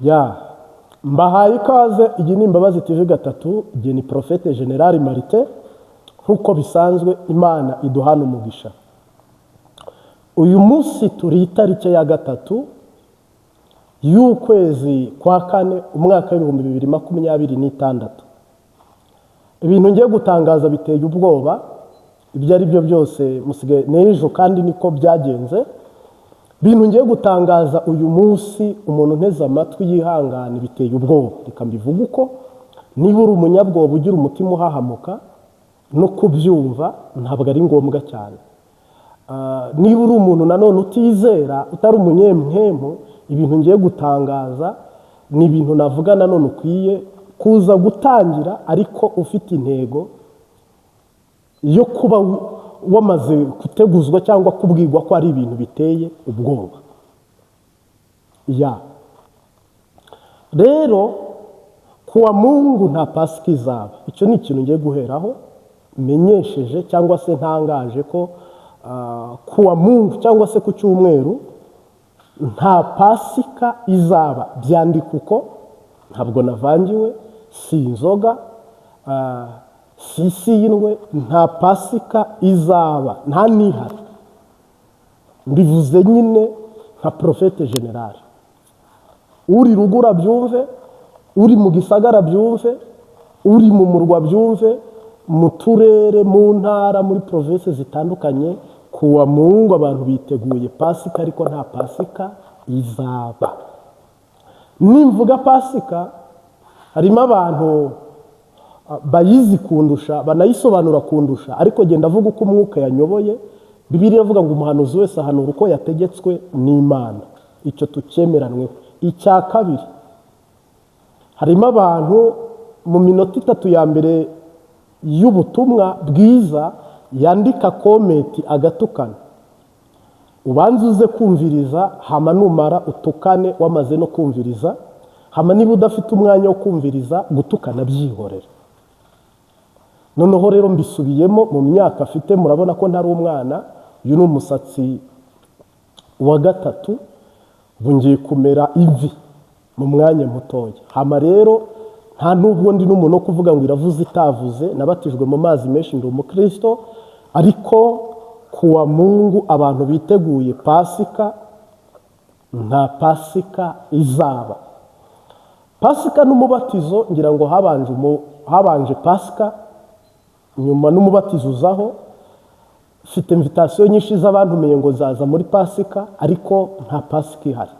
Ya, mbahaye ikaze. Iyi ni Imbabazi TV gatatu. Jye ni Prophète Général Marite. Nk'uko bisanzwe, Imana iduhana umugisha. Uyu munsi turi itariki ya 3 y'ukwezi kwa kane, umwaka w'2026. Ibintu ngiye gutangaza biteye ubwoba. Ibyo ari byo byose musigaye n'ejo, kandi niko byagenze. Ibintu ngiye gutangaza uyu munsi, umuntu unteze amatwi yihangane, biteye ubwoba. Reka mbivuge uko. Niba uri umunyabwoba, ugira umutima uhahamuka, no kubyumva ntabwo ari ngombwa cyane. Niba uri umuntu nanone utizera, utari umunyempwemu, ibintu ngiye gutangaza ni ibintu navuga nanone ukwiye kuza gutangira, ariko ufite intego yo kuba wamaze guteguzwa cyangwa kubwirwa ko ari ibintu biteye ubwoba. Ya, rero kuwa Mungu nta Pasika izaba. Icyo ni ikintu ngiye guheraho menyesheje cyangwa se ntangaje ko kuwa Mungu cyangwa se ku cyumweru nta Pasika izaba. Byandika uko, ntabwo navangiwe, si inzoga, si isindwe. Nta Pasika izaba, nta n'ihari. Mbivuze nyine nka Prophète Général. Uri ruguru abyumve, uri mu gisagara byumve, uri mu murwa byumve, mu turere, mu ntara, muri province zitandukanye, kuwa Mungu abantu biteguye Pasika, ariko nta Pasika izaba. Nimvuga Pasika, harimo abantu bayizi kundusha, banayisobanura kundusha, ariko genda avuga uko umwuka yanyoboye. Bibiliya iravuga ngo umuhanuzi wese ahanura uko yategetswe n'Imana. Icyo tucyemeranweho. Icya kabiri, harimo abantu mu minota 3 ya mbere y'ubutumwa bwiza yandika comment agatukana. Ubanza uze kumviriza, hama numara utukane wamaze no kumviriza. Hama niba udafite umwanya wo kumviriza, gutukana byihorera. Noneho rero mbisubiyemo, mu myaka afite murabona ko ntari umwana. Uyu ni umusatsi wa gatatu, ubu ngiye kumera imvi mu mwanya mutoya. Hama rero nta nubwo ndi n'umuntu wo kuvuga ngo iravuze itavuze. Nabatijwe mu mazi menshi, ndi umukristo, ariko kuwa Mungu abantu biteguye Pasika, nta Pasika izaba. Pasika n'umubatizo, ngira ngo habanje Pasika, nyuma n'umubatizo uzaho. Mfite invitation nyinshi z'abantumiye ngo zaza muri Pasika, ariko nta Pasika ihari.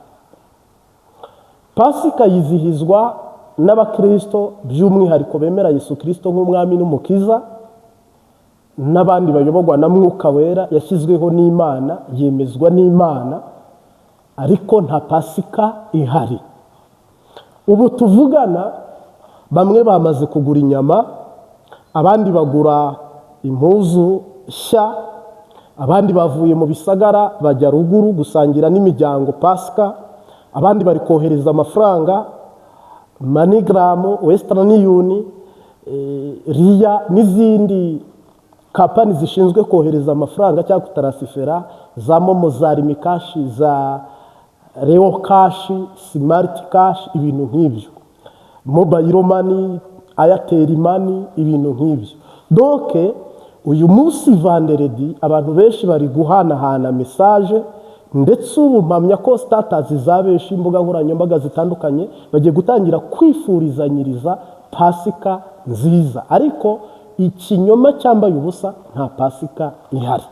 Pasika yizihizwa n'abakristo, by'umwihariko bemera Yesu Kirisito nk'umwami n'umukiza, n'abandi bayoborwa na Mwuka Wera. Yashyizweho n'Imana, yemezwa n'Imana, ariko nta Pasika ihari. Ubu tuvugana bamwe bamaze kugura inyama, abandi bagura impuzu nshya, abandi bavuye mu bisagara bajya ruguru gusangira n'imiryango Pasika, abandi bari kohereza amafaranga MoneyGram, Western Union, Ria n'izindi company zishinzwe kohereza amafaranga cyangwa kutaransifera, za MoMo, za Lumicash, za Leo Cash, Smart Cash, ibintu nk'ibyo, mobile money, Airtel Money, ibintu nk'ibyo. Donc uyu munsi vendredi abantu benshi bari guhanahana message, ndetse ubu mpamya ko status za benshi, imbuga nkoranyambaga zitandukanye, bagiye gutangira kwifurizanyiriza Pasika nziza, ariko ikinyoma cyambaye ubusa, nta Pasika ihari.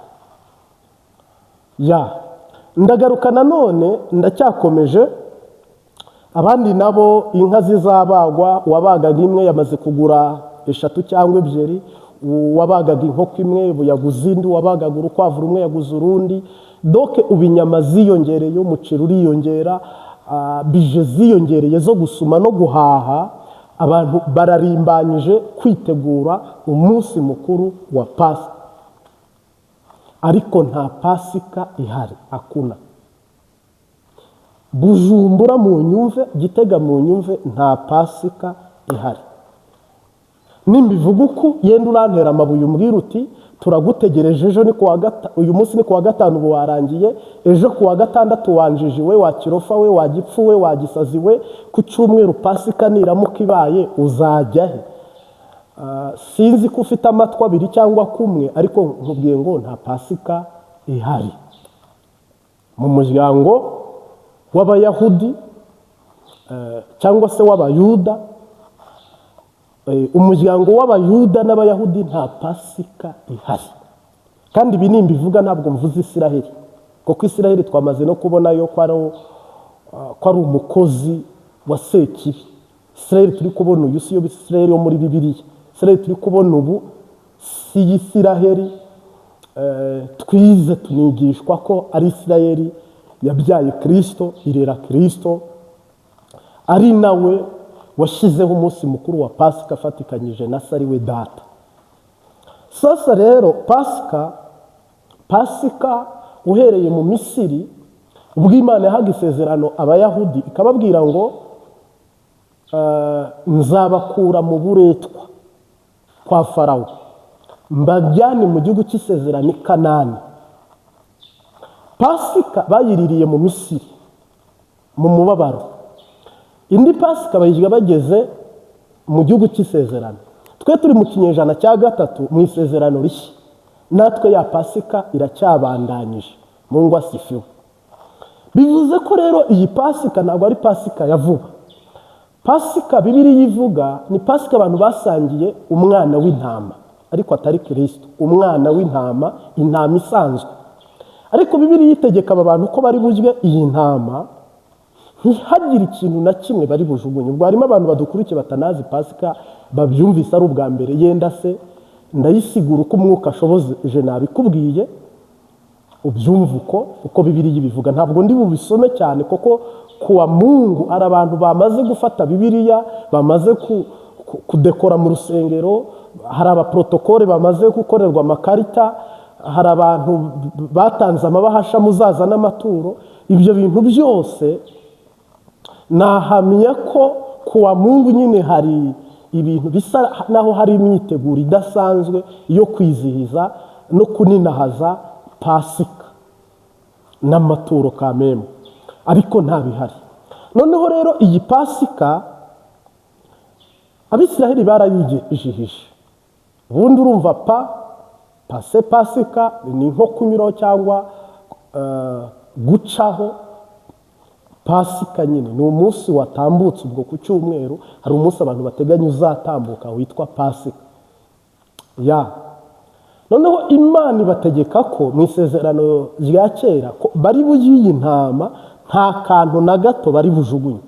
Ya, ndagaruka nanone, ndacyakomeje. Abandi nabo inka zizabagwa, uwabagaga imwe yamaze kugura eshatu cyangwa ebyiri, uwabagaga inkoko imwe ubu yaguze indi, uwabagaga urukwavu rumwe yaguze urundi. Donc ubu inyama ziyongereye, umuceri uriyongera, budget ziyongereye zo gusuma no guhaha. Abantu bararimbanyije kwitegura umunsi mukuru wa Pasika, ariko nta Pasika ihari, hakuna. Bujumbura mu nyumve, Gitega mu nyumve, nta Pasika ihari. Nimbivuga uku, yenda urantera amabuye, umbwira uti Turagutegereje. Ejo ni kuwa uyu munsi ni kuwa gatanu, ubu warangiye. Ejo kuwa gatandatu, wanjiji we, wa kirofa we, wa gipfu we, wa gisazi we, ku cyumweru Pasika niramuka ibaye uzajya he? Sinzi ko ufite amatwi abiri cyangwa kumwe, ariko nkubwiye ngo nta Pasika ihari mu muryango w'Abayahudi cyangwa se w'Abayuda. Umuryango w'Abayuda n'Abayahudi nta Pasika ihari. Kandi ibi nimbivuga ntabwo mvuze Isiraheli, kuko Isiraheli twamaze no kubonayo ko ari umukozi wa Sekibi. Isiraheli turi kubona uyu si yo Isiraheli yo muri Bibiliya. Isiraheli turi kubona ubu si Isiraheli twize tunigishwa ko ari Isiraheli yabyaye Kirisito, irera Kirisito, ari nawe washyizeho umunsi mukuru wa Pasika afatikanyije na se, ari we Data. Sasa rero Pasika uhereye mu Misiri, ubwo Imana yahaga isezerano Abayahudi ikababwira ngo nzabakura mu buretwa kwa Farawo, mbajyane mu gihugu cy'isezerano i Kanani. Pasika bayiririye mu Misiri mu mubabaro. Indi Pasika bayirya bageze mu gihugu cy'isezerano. Twe turi mu kinyejana cya 3 mu isezerano rishya, natwe ya Pasika iracyabandanyije. Mungu asifiwe. Bivuze ko rero iyi Pasika ntabwo ari Pasika ya vuba. Pasika Bibiliya ivuga ni Pasika abantu basangiye umwana w'intama, ariko atari Kirisito, umwana w'intama, intama isanzwe. Ariko Bibiliya itegeka aba bantu ko bari burye iyi ntama, ntihagire ikintu na kimwe bari bujugunye. Ubwo harimo abantu badukurikiye batanazi Pasika, babyumvise ari ubwa mbere. Yenda se ndayisigura uko Umwuka ashoboje, nabikubwiye, ubyumva uko Bibiliya ibivuga. Ntabwo ndi bubisome cyane, kuko kuwa Mungu hari abantu bamaze gufata Bibiliya, bamaze kudekora mu rusengero, hari abaprotokole bamaze gukorerwa amakarita, hari abantu batanze amabahasha, muzaza n'amaturo. Ibyo bintu byose nahamya ko kuwa Mungu nyine hari ibintu bisa naho hari imyiteguro idasanzwe yo kwizihiza no kuninahaza Pasika n'amaturo kamemu, ariko nta bihari. Noneho rero iyi Pasika Abisiraheli barayijihije. Ubundi urumva pa pase, Pasika ni nko kunyuraho cyangwa gucaho. Pasika nyine ni umunsi watambutse. Ubwo ku cyumweru hari umunsi abantu bateganya uzatambuka witwa Pasika ya. Noneho Imana ibategeka ko mu isezerano rya kera ko bari burye iyi ntama, nta kantu na gato bari bujugunye,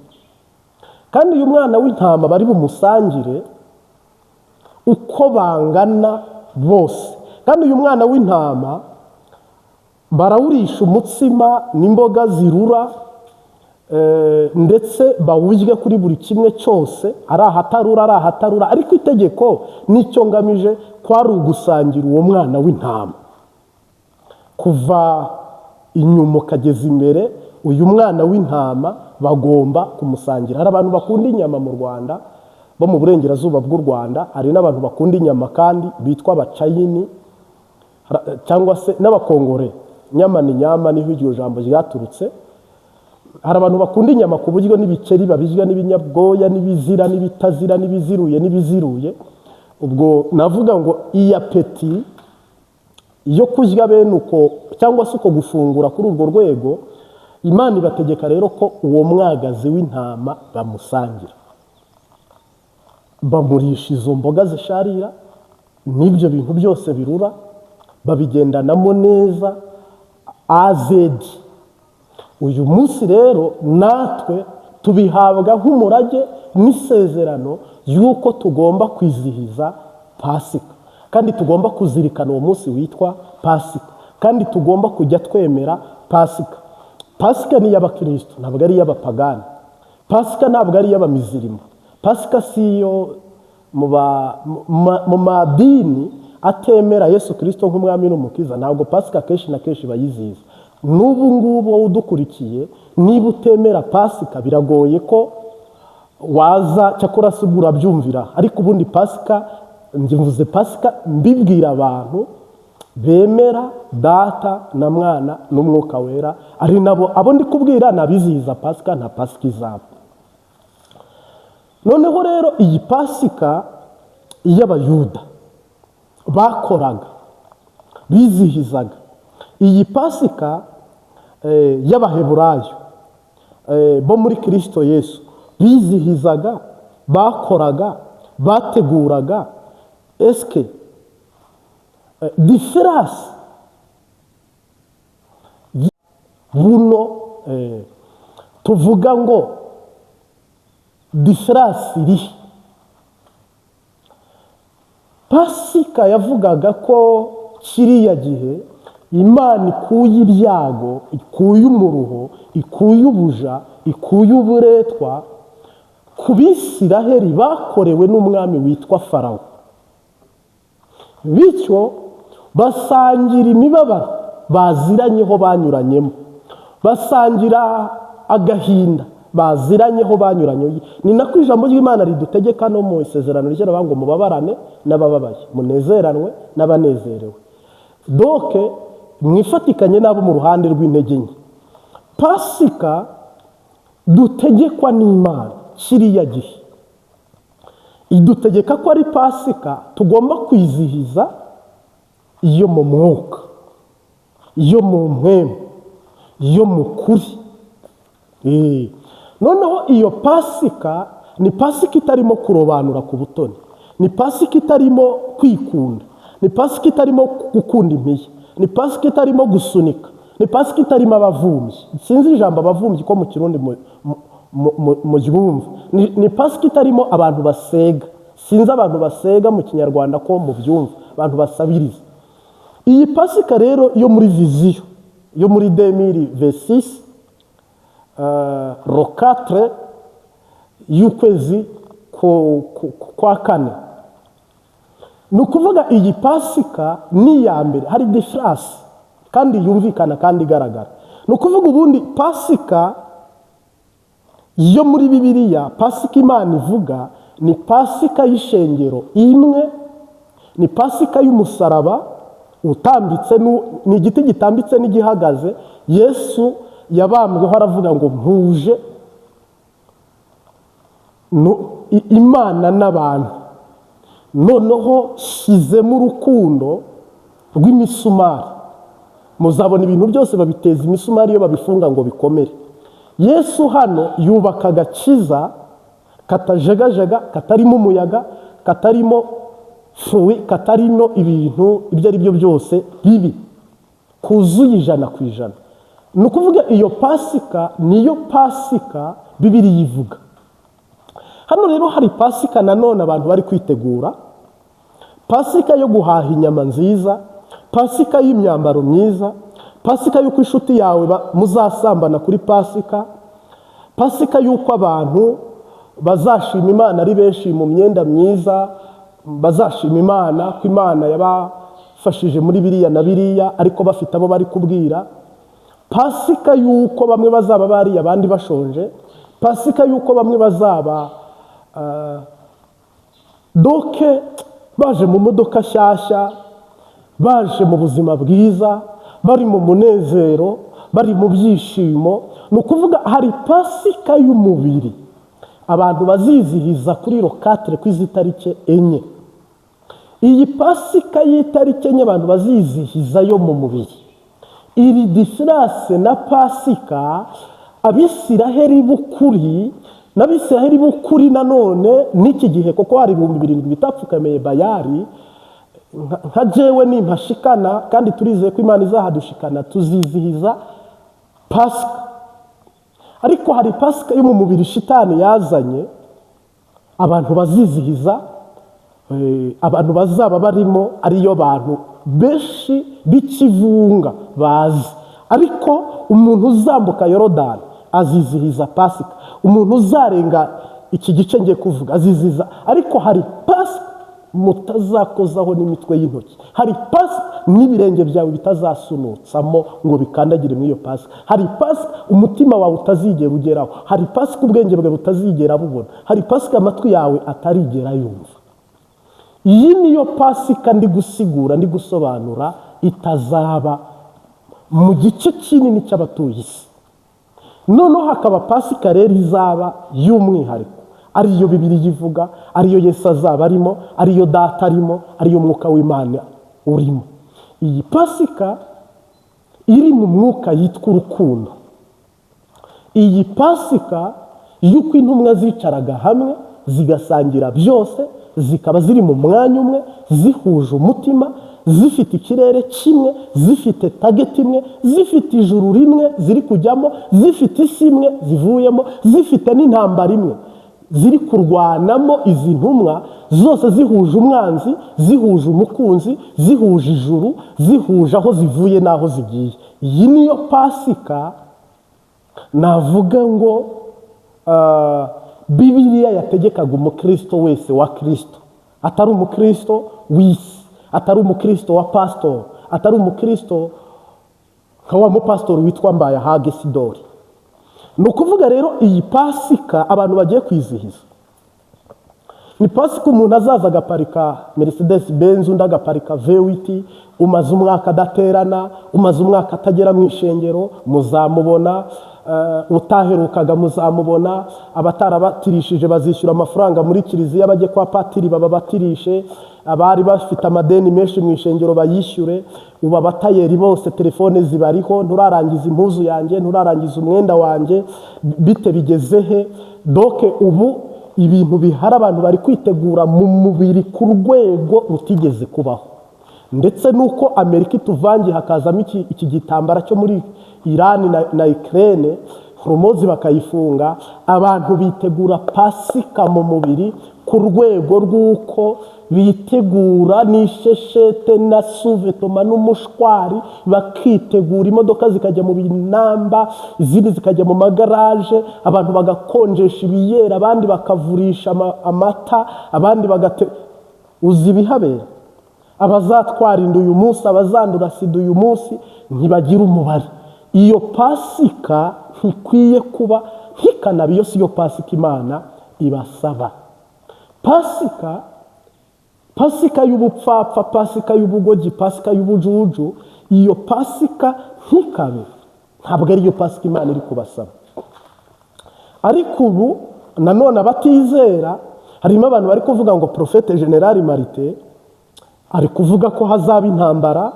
kandi uyu mwana w'intama bari bumusangire uko bangana bose. Kandi uyu mwana w'intama barawurisha umutsima n'imboga zirura, ndetse bawurye kuri buri kimwe cyose, ari ahatarura, ari ahatarura. Ariko itegeko n'icyo ngamije kwari ugusangira uwo mwana w'intama kuva inyuma ukageza imbere. Uyu mwana w'intama bagomba kumusangira. Hari abantu bakunda inyama mu Rwanda, bo mu burengerazuba bw'u Rwanda. Hari n'abantu bakunda inyama kandi bitwa Abacayini cyangwa se n'Abakongore. Nyama ni nyama, niho iryo jambo ryaturutse. Hari abantu bakunda inyama ku buryo n'ibikeri babirya, n'ibinyabwoya, n'ibizira, n'ibitazira, n'ibiziruye, n'ibiziruye. Ubwo navuga ngo iyi appétit yo kurya bene uko cyangwa se uko gufungura kuri urwo rwego, Imana ibategeka rero ko uwo mwagazi w'intama bamusangira, bamurisha izo mboga zisharira n'ibyo bintu byose birura, babigendanamo neza azedi. Uyu munsi rero natwe tubihabwa nk'umurage n'isezerano y'uko tugomba kwizihiza Pasika, kandi tugomba kuzirikana uwo munsi witwa Pasika, kandi tugomba kujya twemera Pasika. Pasika ni iy'abakirisitu, ntabwo ari iy'abapagani. Pasika ntabwo ari iy'abamizirima. Pasika si iyo mu madini atemera Yesu Kirisito nk'umwami n'umukiza. Ntabwo Pasika kenshi na kenshi bayizihiza. N'ubu ngubu wowe udukurikiye, niba utemera Pasika, biragoye ko waza. Cyakora se ubwo urabyumvira? Ariko ubundi Pasika, njye mvuze Pasika mbibwira abantu. Bemera Data na Mwana n'Umwuka Wera, ari nabo abo ndi kubwira ni abizihiza Pasika, nta Pasika izaba. Noneho rero iyi Pasika y'Abayuda bakoraga, bizihizaga, iyi Pasika y'Abaheburayo bo muri Kirisito Yesu bizihizaga, bakoraga, bateguraga, est-ce que différence buno tuvuga ngo différence irihe? Pasika yavugaga ko kiriya gihe Imana ikuye ibyago, ikuye umuruho, ikuye ubuja, ikuye uburetwa ku Bisiraheli bakorewe n'umwami witwa Farawo, bityo basangira imibabaro baziranyeho, banyuranyemo, basangira agahinda baziranyeho, banyuranye. Ni nako ijambo ry'Imana ridutegeka no mu Isezerano Rishya ngo mubabarane n'abababaye, munezeranwe n'abanezerewe, donc mwifatikanye n'abo mu ruhande rw'intege nke. Pasika dutegekwa n'Imana kiriya gihe idutegeka ko ari Pasika tugomba kwizihiza iyo mu mwuka, iyo mu mpwemu, iyo mu kuri. Noneho iyo Pasika ni Pasika itarimo kurobanura ku butoni, ni Pasika itarimo kwikunda, ni Pasika itarimo gukunda impiya, ni Pasika itarimo gusunika, ni Pasika itarimo abavumbyi. Sinzi ijambo abavumbyi ko mu Kirundi muryumva. Ni Pasika itarimo abantu basega. Sinzi abantu basega mu Kinyarwanda ko mubyumva, abantu basabiriza. Iyi Pasika rero yo muri vision yo muri 2026, le 4 y'ukwezi kwa kane, ni ukuvuga iyi Pasika ni iya mbere hari différence kandi yumvikana kandi igaragara. Ni ukuvuga ubundi Pasika yo muri Bibiliya, Pasika Imana ivuga, ni Pasika y'ishengero imwe, ni Pasika y'umusaraba utambitse, ni igiti gitambitse n'igihagaze Yesu yabambweho, aravuga ngo mpuje Imana n'abantu, noneho shyizemo urukundo rw'imisumari. Muzabona ibintu byose babiteza imisumari iyo babifunga ngo bikomere. Yesu hano yubaka agakiza katajegajega, katarimo umuyaga, katarimo fruit, katarimo ibintu ibyo ari byo byose bibi, kuzuye 100%. Ni ukuvuga iyo Pasika niyo Pasika Bibiri yivuga. Hano rero hari Pasika nanone abantu bari kwitegura, Pasika yo guhaha inyama nziza, Pasika y'imyambaro myiza, Pasika y'uko inshuti yawe muzasambana kuri Pasika, Pasika y'uko abantu bazashima Imana ari benshi mu myenda myiza, bazashima Imana ko Imana yabafashije muri biriya na biriya, ariko bafite abo bari kubwira. Pasika y'uko bamwe bazaba bariye abandi bashonje, Pasika y'uko bamwe bazaba donc baje mu modoka nshyashya, baje mu buzima bwiza, bari mu munezero, bari mu byishimo. Ni ukuvuga hari Pasika y'umubiri abantu bazizihiza kuri le 4, ku izi tariki 4. Iyi Pasika y'itariki 4 abantu bazizihiza yo mu mubiri iri différence na Pasika Abisiraheli b'ukuri n'Abisiraheli b'ukuri nanone n'iki gihe, kuko hari 7000 bitapfukamiye Bayari. Nka jewe nimpashikana, kandi turizeye ko Imana izahadushikana, tuzizihiza Pasika. Ariko hari Pasika yo mu mubiri shitani yazanye abantu bazizihiza, abantu bazaba barimo ariyo bantu benshi b'ikivunga bazi. Ariko umuntu uzambuka Yorodani azizihiza Pasika, umuntu uzarenga iki gice ngiye kuvuga azizihiza. Ariko hari Pasika mutazakozaho n'imitwe y'intoki, hari Pasika n'ibirenge byawe bitazasunutsamo ngo bikandagire muri iyo Pasika, hari Pasika umutima wawe utazigera ugeraho, hari Pasika ubwenge bwawe butazigera bubona, hari Pasika amatwi yawe atarigera yumva. Iyi niyo Pasika ndi gusigura, ndi gusobanura. itazaba mu gice kinini cy'abatuye isi. Noneho hakaba Pasika rero izaba y'umwihariko, ariyo Bibiliya ivuga, ariyo Yesu azaba arimo, ariyo Data arimo, ariyo Mwuka w'Imana urimo. Iyi Pasika iri mu mwuka yitwa urukundo. Iyi Pasika y'uko intumwa zicaraga hamwe zigasangira byose, zikaba ziri mu mwanya umwe, zihuje umutima, zifite ikirere kimwe, zifite target imwe, zifite ijuru rimwe ziri kujyamo, zifite isi imwe zivuyemo, zifite n'intambara imwe ziri kurwanamo. Izi ntumwa zose zihuje umwanzi, zihuje umukunzi, zihuje ijuru, zihuje aho zivuye n'aho zigiye. Iyi niyo Pasika navuga ngo Bibiliya yategekaga umukristo wese wa Kristo, atari umukristo w'isi, atari umukristo wa pasitori, atari umukristo nka wa mupasitori witwa Mbayahage Sidori. Ni ukuvuga rero, iyi Pasika abantu bagiye kwizihiza ni Pasika umuntu azaza agaparika Mercedes Benz, undi agaparika V8. Umaze umwaka adaterana, umaze umwaka atagera mu ishengero, muzamubona. Utaherukaga muzamubona. Abatarabatirishije bazishyura amafaranga muri kiliziya, bajye kwa patiri bababatirishe. Abari bafite amadeni menshi mu ishengero bayishyure. Ubu abatayeri bose telefone zibariho: "Nturarangiza impuzu yanjye, nturarangiza umwenda wanjye, bite, bigeze he?" Donc ubu ibintu bihari, abantu bari kwitegura mu mubiri ku rwego rutigeze kubaho. Ndetse n'uko Amerika ituvangiye, hakazamo iki gitambara cyo muri Irani na Ukraine, Hormuz bakayifunga, abantu bitegura Pasika mu mubiri ku rwego rw'uko bitegura n'isheshete na sous-vêtement n'umushwari, bakitegura, imodoka zikajya mu binamba, izindi zikajya mu magaraje, abantu bagakonjesha ibiyeri, abandi bakavurisha amata, abandi bagate. Uzi ibihabera? Abazatwara inda uyu munsi, abazandura sida uyu munsi, ntibagira umubare. Iyo Pasika ntikwiye kuba, ntikanaba. Iyo si yo Pasika Imana ibasaba. Pasika y'ubupfapfa, Pasika y'ubugogi, Pasika y'ubujuju, iyo Pasika ntikabe. Ntabwo ariyo Pasika Imana iri kubasaba. Ariko ubu nanone abatizera, harimo abantu bari kuvuga ngo Prophète Général Marite ari kuvuga ko hazaba intambara,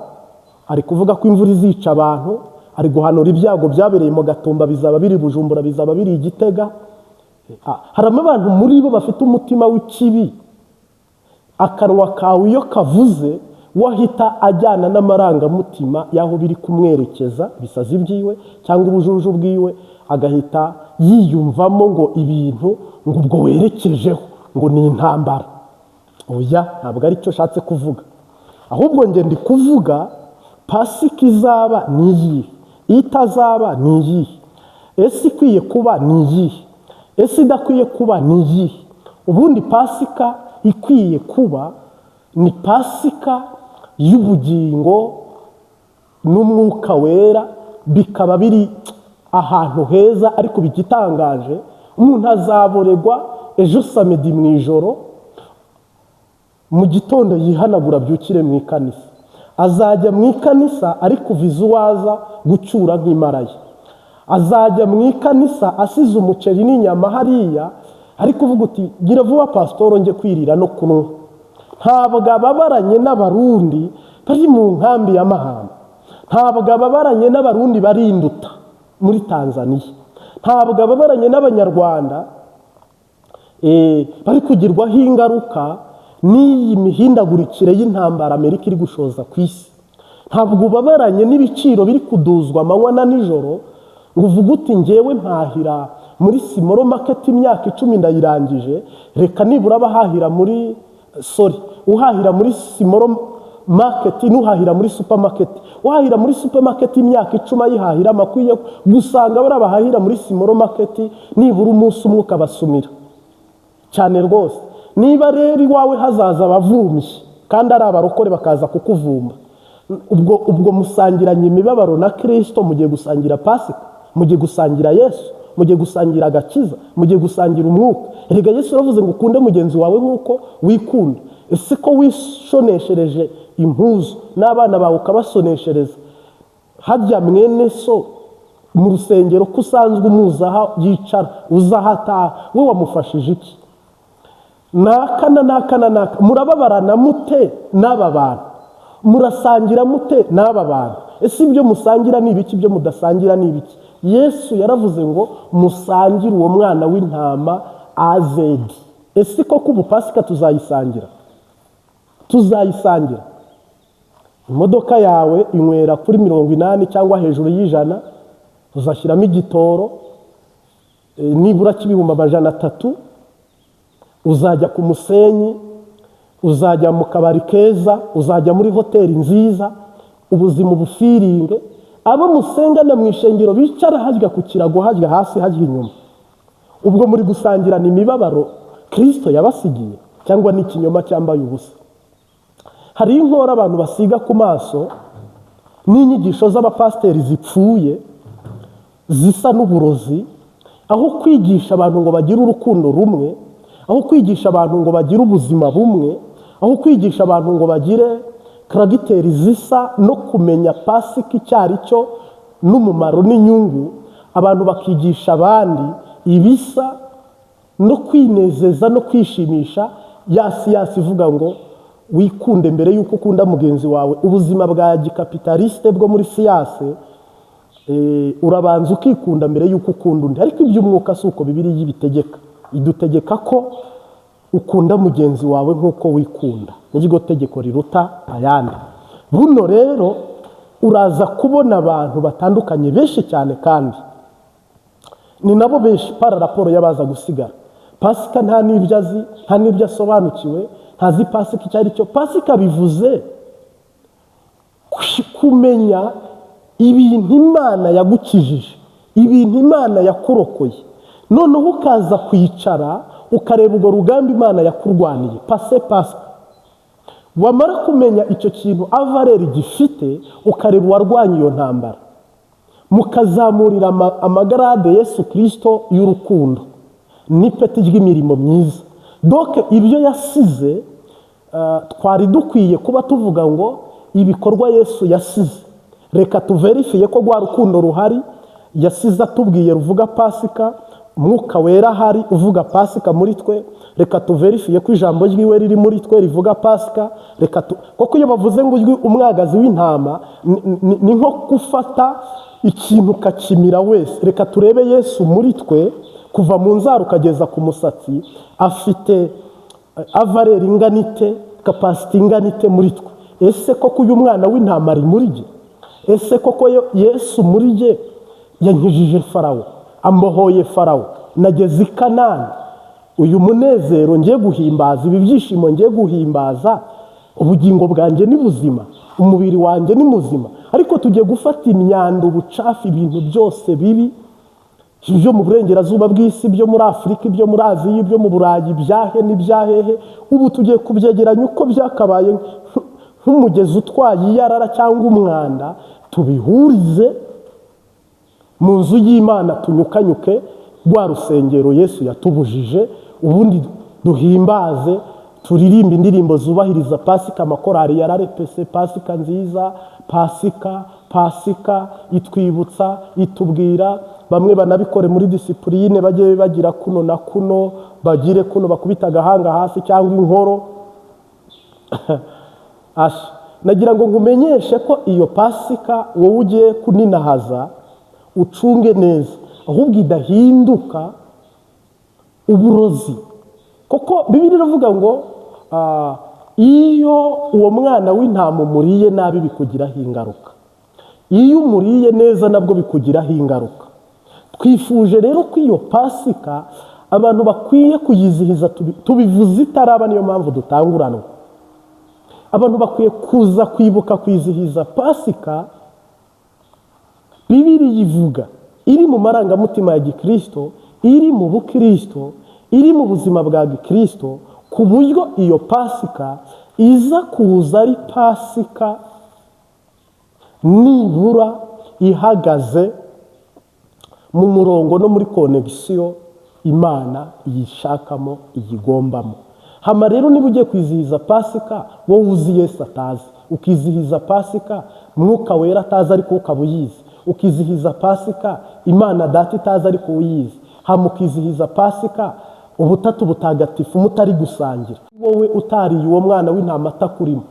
ari kuvuga ko imvura izica abantu, ari guhanura ibyago byabereye mu Gatumba bizaba biri Bujumbura, bizaba biri i Gitega. Harimo abantu muri bo bafite umutima w'ikibi. Akanwa kawe iyo kavuze, wahita ajyana n'amarangamutima y'aho biri kumwerekeza, ibisazi byiwe cyangwa ubujuju bwiwe, agahita yiyumvamo ngo ibintu ngo ubwo werekejeho ngo ni intambara. Oya, ntabwo ari cyo ashatse kuvuga. Ahubwo njye ndi kuvuga: Pasika izaba ni iyihe? Itazaba ni iyihe? Ese ikwiye kuba ni iyihe? Ese idakwiye kuba ni iyihe? Ubundi Pasika ikwiye kuba ni Pasika y'ubugingo n'Umwuka Wera, bikaba biri ahantu heza. Ariko igitangaje, umuntu azaboregwa ejo samedi mu ijoro, mu gitondo yihanagura abyukire mu ikanisa. Azajya mu ikanisa ari kuviza uwaza gucyura nk'imaraye. Azajya mu ikanisa asize umuceri n'inyama hariya, ari kuvuga uti: "Gira vuba pasitoro, njye kwirira no kunywa." Ntabwo ababaranye n'Abarundi bari mu nkambi ya Mahama, ntabwo ababaranye n'Abarundi bari Induta muri Tanzaniya, ntabwo ababaranye n'Abanyarwanda bari kugirwaho ingaruka n'iyi mihindagurikire y'intambara Amerika iri gushoza ku isi. Ntabwo ubabaranye n'ibiciro biri kuduzwa amanywa na nijoro ngo uvuge uti: "Ngewe mpahira muri small market imyaka 10 ndayirangije, reka nibura abahahira muri, sorry, uhahira muri small market n'uhahira muri supermarket, uhahira muri supermarket imyaka 10 ayihahira, akwiye gusanga bariya bahahira muri small market nibura umunsi umwe ukabasumira cyane rwose." Niba rero iwawe hazaza abavumbyi kandi ari abarokore, bakaza kukuvumba, ubwo musangiranye imibabaro na Kirisito? Mugiye gusangira Pasika, mugiye gusangira Yesu, mugiye gusangira agakiza, mugiye gusangira umwuka. Erega Yesu yaravuze ngo ukunde mugenzi wawe nk'uko wikunda. Ese ko wishoneshereje impuzu n'abana bawe ukabasoneshereza, harya mwene so mu rusengero ko usanzwe umuzi aho yicara, uza aho ataha, we wamufashije iki? Naka na naka na naka, murababarana mute n'aba bantu? Murasangira mute n'aba bantu? Ese ibyo musangira ni ibiki? Ibyo mudasangira ni ibiki? Yesu yaravuze ngo musangire uwo mwana w'intama azedi. Ese koko ubu Pasika tuzayisangira? Tuzayisangira? Imodoka yawe inywera kuri 80 cyangwa hejuru y'100, uzashyiramo igitoro nibura cy'300,000, uzajya ku musenyi, uzajya mu kabari keza, uzajya muri hoteli nziza, ubuzima ubufiringe. Abo musengana mu ishengero bicara hajya ku kirago, hajya hasi, hajya inyuma. Ubwo muri gusangirana imibabaro Kirisito yabasigiye, cyangwa ni ikinyoma cyambaye ubusa? Hari inkora abantu basiga ku maso n'inyigisho z'abapasiteri zipfuye zisa n'uburozi. Aho kwigisha abantu ngo bagire urukundo rumwe, aho kwigisha abantu ngo bagire ubuzima bumwe, aho kwigisha abantu ngo bagire caractère zisa no kumenya Pasika icyo ari cyo n'umumaro n'inyungu, abantu bakigisha abandi ibisa no kwinezeza no kwishimisha. Ya science ivuga ngo wikunde mbere y'uko ukunda mugenzi wawe, ubuzima bwa gicapitaliste bwo muri science, urabanza ukikunda mbere y'uko ukunda undi. Ariko iby'umwuka si uko Bibiliya ibitegeka. Idutegeka ko ukunda mugenzi wawe nk'uko wikunda, niryo tegeko riruta ayandi. Buno rero uraza kubona abantu batandukanye benshi cyane, kandi ni nabo benshi par rapport y'abaza gusigara. Pasika nta n'ibyo azi, nta n'ibyo asobanukiwe, ntazi Pasika icyo ari cyo. Pasika bivuze kumenya ibintu Imana yagukijije, ibintu Imana yakurokoye, noneho ukaza kwicara ukareba urwo rugamba Imana yakurwaniye. Pasika, wamara kumenya icyo kintu valeur gifite, ukareba uwarwanya iyo ntambara, mukazamurira amagarade Yesu Kirisito y'urukundo n'ipeti ry'imirimo myiza. Donc ibyo yasize, twari dukwiye kuba tuvuga ngo ibikorwa Yesu yasize, reka tuverifiye ko rwa rukundo ruhari yasize atubwiye ruvuga Pasika, Umwuka Wera ahari uvuga Pasika muri twe, reka tuverifiye ko ijambo ry'iwe riri muri twe rivuga Pasika. Reka tu kuko iyo bavuze ngo ujwi umwagazi w'intama ni nko gufata ikintu ukakimira wese. Reka turebe Yesu muri twe, kuva mu nzara ukageza ku musatsi, afite valeur ingana ite, capacité ingana ite muri twe? Ese koko uyu mwana w'intama ari muri jye? Ese koko Yesu muri jye yankijije Farawo, ambohoye Farawo, nageze i Kanani? Uyu munezero ngiye guhimbaza, ibi byishimo ngiye guhimbaza, ubugingo bwanjye ni buzima, umubiri wanjye ni muzima? Ariko tugiye gufata imyanda, ubucafu, ibintu byose bibi byo mu burengerazuba bw'isi, byo muri Afurika, ibyo muri Aziya, ibyo mu Burayi, ibyahe n'ibyahehe, ubu tugiye kubyegeranya uko byakabaye nk'umugezi utwaye iyarara cyangwa umwanda, tubihurize mu nzu y'Imana, tunyukanyuke rwa rusengero Yesu yatubujije, ubundi duhimbaze, turirimbe indirimbo zubahiriza Pasika. Amakorari yararepese Pasika nziza, Pasika, Pasika itwibutsa, itubwira. Bamwe banabikore muri discipline, bajye bagira kuno na kuno, bagire kuno, bakubita agahanga hasi cyangwa inkoro. Asha, nagira ngo nkumenyeshe ko iyo Pasika wowe ugiye kuninahaza, ucunge neza ahubwo idahinduka uburozi, kuko Bibiliya iravuga ngo iyo uwo mwana w'intama umuriye nabi bikugiraho ingaruka, iyo umuriye neza nabwo bikugiraho ingaruka. Twifuje rero ko iyo Pasika abantu bakwiye kuyizihiza, tubivuze itaraba, niyo mpamvu dutanguranwa. Abantu bakwiye kuza kwibuka kwizihiza Pasika Bibiliya ivuga, iri mu marangamutima ya gikirisito, iri mu bukirisito, iri mu buzima bwa gikirisito, ku buryo iyo Pasika iza kuza ari Pasika nibura ihagaze mu murongo no muri connexion Imana iyishakamo, iyigombamo. Hama rero niba ugiye kwizihiza Pasika wowe uzi Yesu atazi, ukizihiza Pasika Mwuka Wera atazi ariko ukaba uyizi, ukizihiza Pasika Imana Data itazi ariko uyizi, hama ukizihiza Pasika Ubutatu Butagatifu mutari gusangira, wowe utariye uwo mwana w'intama atakurimo,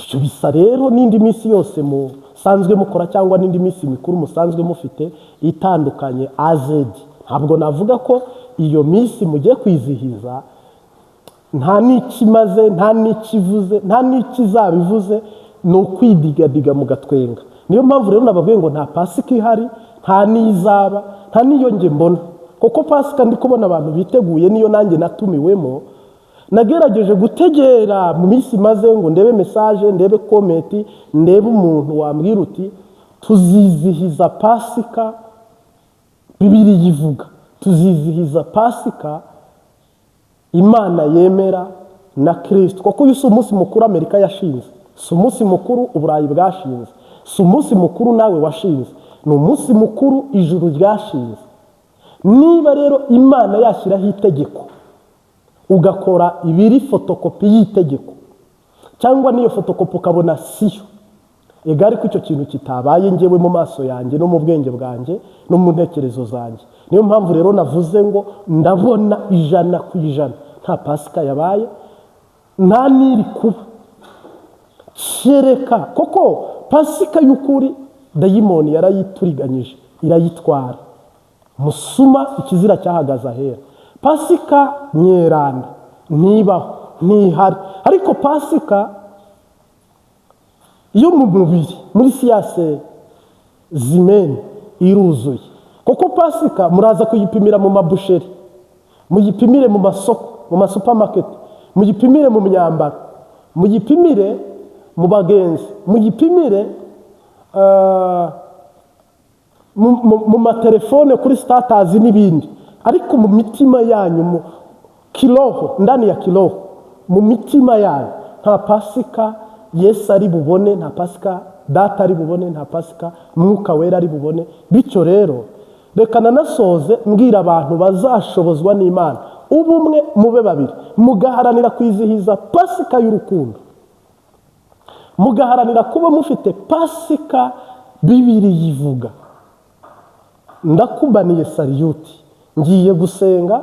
ibyo bisa rero n'indi minsi yose musanzwe mukora cyangwa n'indi minsi mikuru musanzwe mufite itandukanye azedi. Ntabwo navuga ko iyo minsi mugiye kwizihiza nta n'ikimaze, nta n'ikivuze, nta n'ikizabivuze, ni ukwidigadiga mugatwenga. Niyo mpamvu rero nababwiye ngo nta Pasika ihari, nta n'izaba, nta n'iyo nge mbona, kuko Pasika ndi kubona abantu biteguye niyo nanjye natumiwemo. Nagerageje gutegera mu minsi maze ngo ndebe message, ndebe comment, ndebe umuntu wambwira uti tuzizihiza Pasika Bibiliya ivuga, tuzizihiza Pasika Imana yemera na Kirisito. Kuko uyu si umunsi mukuru Amerika yashinze, si umunsi mukuru Uburayi bwashinze, si umunsi mukuru nawe washinze, ni umunsi mukuru ijuru ryashinze. Niba rero Imana yashyiraho itegeko ugakora ibiri fotokopi y'itegeko, cyangwa n'iyo fotokopi ukabona siyo ega, ariko icyo kintu kitabaye ngewe mu maso yanjye no mu bwenge bwanjye no mu ntekerezo zanjye. Niyo mpamvu rero navuze ngo ndabona 100% nta Pasika yabaye, nta n'iri kuba, kereka koko Pasika y'ukuri dayimoni yarayituriganyije irayitwara, musuma ikizira cyahagaze ahera. Pasika nyeranda ntibaho, ntihari, ariko Pasika yo mu mubiri muri sciences humaines iruzuye. Kuko Pasika muraza kuyipimira mu ma boucherie, muyipimire mu masoko, mu masupamaketi, muyipimire mu myambaro, muyipimire mu bagenzi, muyipimire mu matelefone, kuri status n'ibindi, ariko mu mitima yanyu, mu kiroho, ndani ya kiroho, mu mitima yanyu, nta Pasika Yesu ari bubone, nta Pasika Data ari bubone, nta Pasika Mwuka Wera ari bubone. Bityo rero reka nanasoze mbwira abantu bazashobozwa n'Imana, ubumwe mube babiri, mugaharanira kwizihiza Pasika y'urukundo, mugaharanira kuba mufite Pasika Bibiliya ivuga. Ndakubaniye salute, ngiye gusenga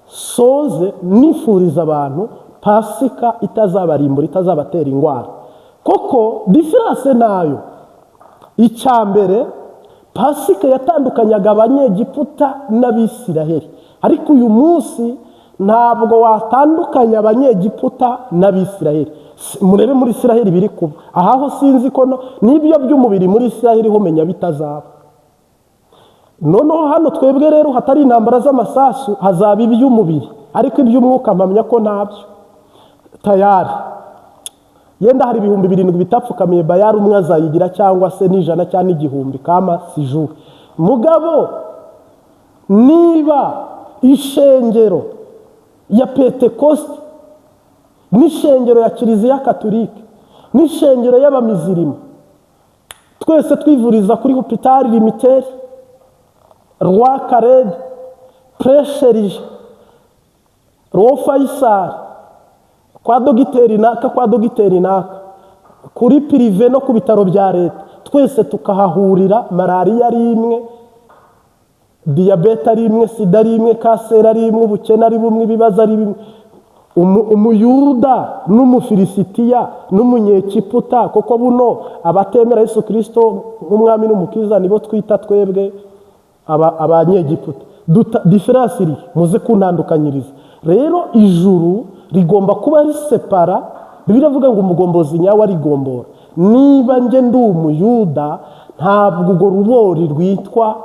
soze nifuriza abantu Pasika itazabarimbura, itazabatera indwara, koko différence nayo. Icya mbere, Pasika yatandukanyaga Abanyegiputa n'Abisiraheli, ariko uyu munsi ntabwo watandukanya Abanyegiputa n'Abisiraheli. Murebe muri Isiraheli biri kuba aha ho, sinzi ko n'ibyo by'umubiri muri Isiraheli ho menya bitazaba. Noneho hano twebwe rero hatari intambara z'amasasu, hazaba iby'umubiri, ariko iby'umwuka mpamya ko ntabyo. Tayari yenda hari 7000 bitapfukamiye Bayari, umwe azayigira, cyangwa se n'ijana cyangwa n'igihumbi kama sijuru. Mugabo niba ishengero ya Pentekoste n'ishengero ya Kiliziya Katolike n'ishengero y'abamizirima twese twivuriza kuri hôpital Limiteri, Roi Khaled, Presherije, Roi Faisal, kwa dogiteri naka, kwa dogiteri naka, kuri privé no ku bitaro bya leta, twese tukahahurira, malariya ari imwe, diyabete ari imwe, sida ari imwe, kanseri ari imwe, ubukene ari bumwe, ibibazo ari bimwe, Umuyuda n'Umufilisitiya n'Umunyegiputa, kuko buno abatemera Yesu Kirisito nk'umwami n'umukiza nibo twita twebwe Abanyegiputa. Différence iri muze kuntandukanyiriza. Rero ijuru rigomba kuba risepara. Bibiliya ivuga ngo umugombozi nyawe arigombora. Niba njye ndi Umuyuda, ntabwo urwo rubori rwitwa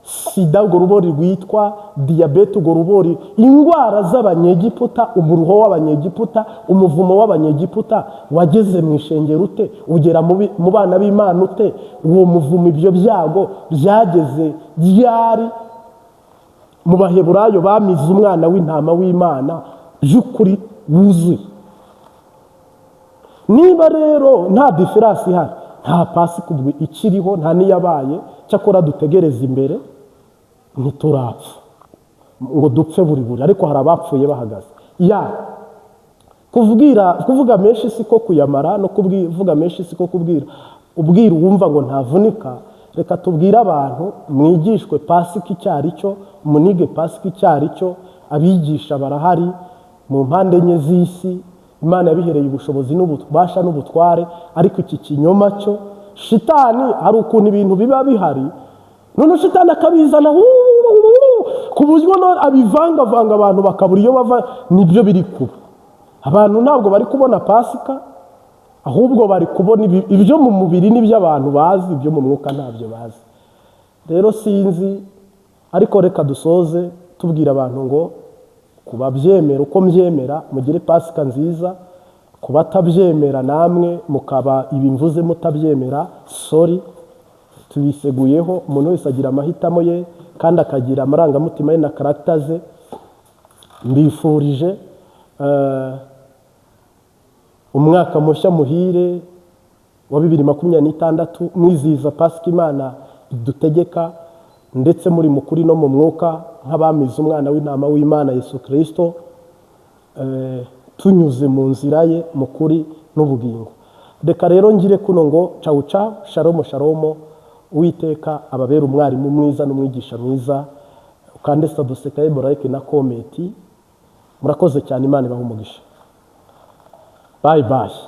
sida, urwo rubori rwitwa diyabete, urwo rubori, indwara z'Abanyegiputa, umuruho w'Abanyegiputa, umuvumo w'Abanyegiputa wageze mu ishengero ute, ugera mu bana b'Imana ute? Uwo muvumo, ibyo byago byageze ryari mu Baheburayo bamize umwana w'intama w'Imana by'ukuri wuzuye? Niba rero nta différence ihari, nta Pasika ubwo ikiriho, nta n'iyabaye. Cyakora dutegereze imbere, ntiturapfa ngo dupfe buri buri, ariko hari abapfuye bahagaze ya. Kubwira, kuvuga menshi siko kuyamara, no kuvuga menshi siko kubwira. Ubwira uwumva ngo ntavunika. Reka tubwire abantu, mwigishwe Pasika icyo ari cyo, munige Pasika icyo ari cyo. Abigisha barahari mu mpande enye z'isi, Imana yabihereye ubushobozi n'ububasha n'ubutware. Ariko iki kinyoma cyo shitani, hari ukuntu ibintu biba bihari, none shitani akabizana ku buryo abivangavanga, abantu bakabura iyo bava. Nibyo biri kuba. Abantu ntabwo bari kubona Pasika, ahubwo bari kubona ibyo mu mubiri n'ibyo abantu bazi, ibyo mu mwuka ntabyo bazi. Rero sinzi, ariko reka dusoze tubwira abantu ngo ku babyemera uko mbyemera, mugire Pasika nziza. Ku batabyemera, namwe mukaba ibi mvuze mutabyemera, sorry, tubiseguyeho. Umuntu wese agira amahitamo ye kandi akagira amarangamutima ye na character ze. Mbifurije umwaka mushya muhire wa 2026, mwizihiza Pasika Imana idutegeka, ndetse muri mukuri no mu mwuka, nk'abamize umwana w'intama w'Imana Yesu Kirisito, tunyuze mu nzira ye, mu kuri n'ubugingo. Reka rero ngire kuno ngo cawu cawu, shalomo shalomo. Uwiteka ababera umwarimu mwiza n'umwigisha mwiza. Ukande subscribe, like na comment. Murakoze cyane, Imana ibahe umugisha. Bye bye.